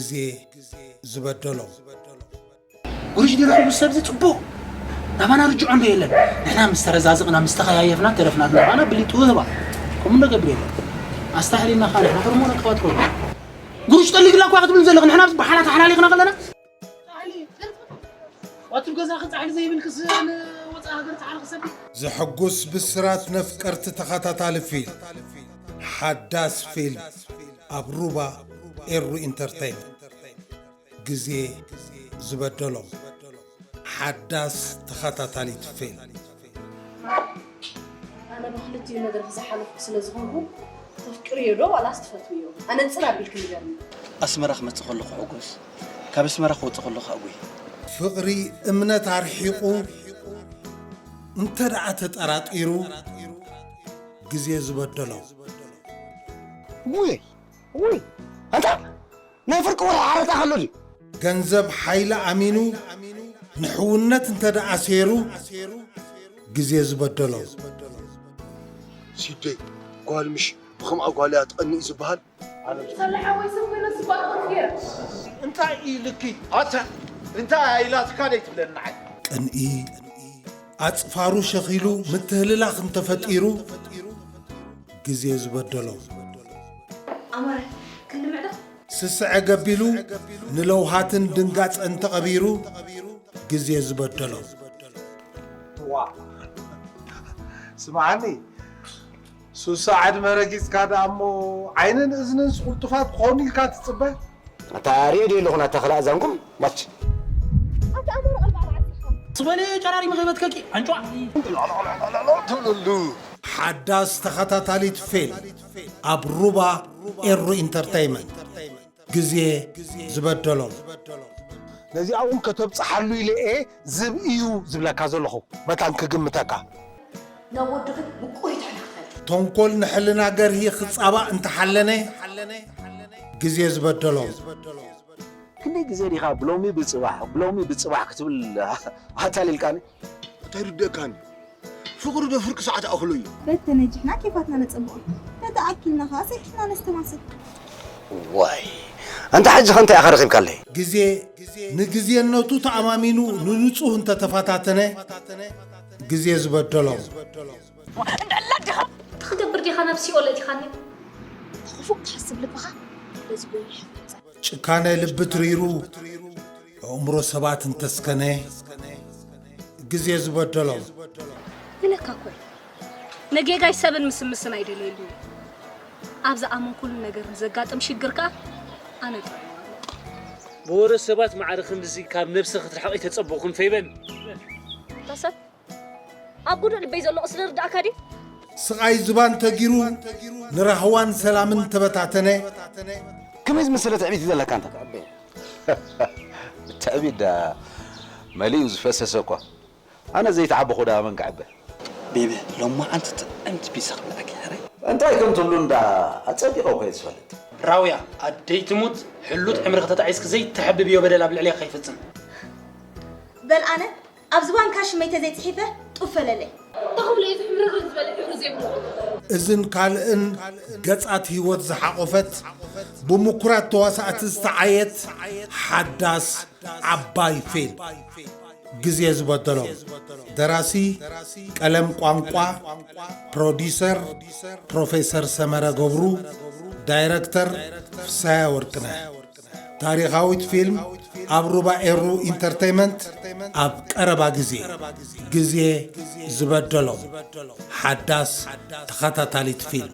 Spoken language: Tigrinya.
ግዜ ዝበደሎም። ጉርሽ ድረኹ ምስ ሰብዚ ጽቡቕ ናባና ርጅዖ እንዶ የለን። ንሕና ምስ ተረዛዝቕና፣ ምስ ተኸያየፍና፣ ተረፍናትና፣ ባና ብሊጡ ህባ። ከምኡ እንዶ ገብር የለን። ኣስተሕሊልና ኸዓ ንሕና ሕርሞና ክዋትሮ። ጉርሽ ጠሊግላ እኳ ክትብል ዘለኽ፣ ንሕና ብሓላት ኣሓላሊኽና ከለና። ጻሕሊ፣ ዋትብ ገዛኺ ጻሕሊ ዘይብልክስ ንወጻኢ ሃገር ጻዕሪ ክሰብር። ዘሐጉስ ብስራት ነፍቀርቲ ተኸታታሊ ፊልም። ሓዳስ ፊልም ኣብ ሩባ ኤሩ ኢንተርተይንመንት። ግዜ ዝበደሎም። ሓዳስ ተኸታታሊት ፊልም። ኣነ ብክልቲኡ ነገር ዝሓለፍኩ ስለ ዝኾንኩ፣ ተፍቅርዮ ዶ ዋላስ ትፈትውዮ? ኣነጽር ኣቢልኪ ንገርኒ። ኣስመራ ክመጽእ ከለኹ ሕጉስ፣ ካብ ኣስመራ ክወጽእ ከለኹ ኣጉይ። ፍቕሪ እምነት ኣርሒቑ፣ እንተ ደኣ ተጠራጢሩ፣ ግዜ ዝበደሎ። ውይ፣ ውይ፣ ኣንታ ናይ ፍርቂ ወርሒ ሓረታ ከሎ ድዩ? ገንዘብ ሓይሊ ኣሚኑ፣ ንሕውነት እንተ ደኣ ሴሩ፣ ግዜ ዝበደሎ። ሲደይ፣ ጓል ምሽ ብኸምኣ ጓል እያ ትቐንእ ዝበሃል? ኣነ ሳላ ሓወይ ሰብ ኮይነ ስባእ ክቕየር። እንታይ ኢልኪ? ኣታ እንታይ ኢላትካ ደይ ትብለኒ ንዓይ? ቅንኢ ኣጽፋሩ ሸኺሉ ምትህልላኽ እንተፈጢሩ፣ ግዜ ዝበደሎ። ኣሞረ፣ ክንድምዕ ዶ? ስስዐ ገቢሉ ንለውሃትን ድንጋጸን ተቐቢሩ፣ ግዜ ዝበደሎ። ዋ፣ ስምዓኒ፣ ሱሳ ዕድመ ረጊጽካ ደኣ እሞ ዓይንን እዝንን ስቁልጡፋት ክኾኑ ኢልካ ትጽበ? ኣታ ሪኦ ድየ ኣለኹ ናታ ክላእ ዛንኩም ባች። ኣታ ኣሞረ ቀልባ ዓራት ኢኻ። ስበለ ጨራሪመ ከይበትከኪ ኣንጭዋ። ትብልሉ። ሓዳስ ተኸታታሊት ፊልም ኣብ ሩባ ኤሩ ኢንተርተይመንት። ግዜ ዝበደሎም። ነዚኣ እውን ከተብጽሓሉ ኢለ እየ ዝብ እዩ ዝብለካ ዘለኹ መታን ክግምተካ። ናብ ወድኺ ምቁሪት ሕነ ክፈል። ተንኮል ንሕልና ገርሂ ክጻባእ እንተሓለነ፣ ግዜ ዝበደሎም። ክንደይ ግዜ ዲኻ ብሎሚ ብጽባሕ፣ ብሎሚ ብጽባሕ ክትብል ኣታሊልካኒ? እንታይ ርደእካኒ? ፍቕሪ ዶ ፍርቂ ሰዓት ኣኽሎ እዩ? በተነጅሕና ኬፋትና ነጸብቖ፣ በተኣኪልና ኸዓ ሰኪፍና ነስተማስል። ዋይ፣ ኣንታ ሕጂ ኸ እንታይ ኢኻ ረኺብካለይ? ግዜ ንግዜነቱ ተኣማሚኑ ንንጹህ እንተተፈታተነ፣ ግዜ ዝበደሎም። እንዳ ኣላ ዲኻ? ትኽገብር ዲኻ ናብ ሲኦል ኣእቲኻኒ? ክፉእ ትሓስብ ልብኻ በዚ በይኑ ይሕፈጸ። ጭካነ ልቢ ትሪሩ፣ ኣእምሮ ሰባት እንተስከነ፣ ግዜ ዝበደሎም። ኢለካ እኮ እየ። ንጌጋይ ሰብን ምስምስን ኣይደልየሉ እየ። ኣብ ዝኣመንኩሉ ነገር ንዘጋጥም ሽግር ከኣ ኣነ ጥራይ እዋንኖ። ብወረ ሰባት ማዕረ ክንድዚ ካብ ነብሰ ክትርሕቕ ኣይተጸበኹን ፈይበን። እታ ሰብ ኣብ ጉዱእ ልበይ ዘሎ ቁስሊ ርዳእካ ድዩ? ስቓይ ዝባን ተጊሩ ንራህዋን ሰላምን ተበታተነ። ከመይ ዝመሰለ ትዕቢት እዩ ዘለካ ኣንታ? ትዕቢት ዳ መሊኡ ዝፈሰሰ እኳ። ኣነ ዘይተዓበኹ ዳ መን ክዕበ? ቤቢ፣ ሎማዓንቲ ጥዕምቲ ፒዛ ክብልዓኪ ሕራይ። እንታይ ከም ትብሉ እንዳ ኣጸቢቐ እኮ እየ ዝፈልጥ። ራውያ፣ ኣደይ ትሙት፣ ሕሉጥ ዕምሪ ከተጣዒስኪ ዘይተሐብብዮ በደል ኣብ ልዕሌኺ ከይፍጽም። በል ኣነ ኣብ ዝባንካ ሽመይ ተዘይጽሒፈ ጡፍ በለለይ። እንታይ ክብሎ እዩ፣ እዚ ሕምርር ዝበለ ሕብሪ ዘይብሉ? እዝን ካልእን ገጻት ህይወት ዝሓቖፈት፣ ብምኩራት ተዋሳእቲ ዝተዓየት ሓዳስ ዓባይ ፊልም ግዜ ዝበደሎም። ደራሲ ቀለም ቋንቋ፣ ፕሮዲሰር ፕሮፌሰር ሰመረ ገብሩ፣ ዳይረክተር ፍስሃየ ወርቅነህ። ታሪኻዊት ፊልም ኣብ ሩባ ኤሩ ኢንተርተይመንት ኣብ ቀረባ ግዜ። ግዜ ዝበደሎም ሓዳስ ተኸታታሊት ፊልም።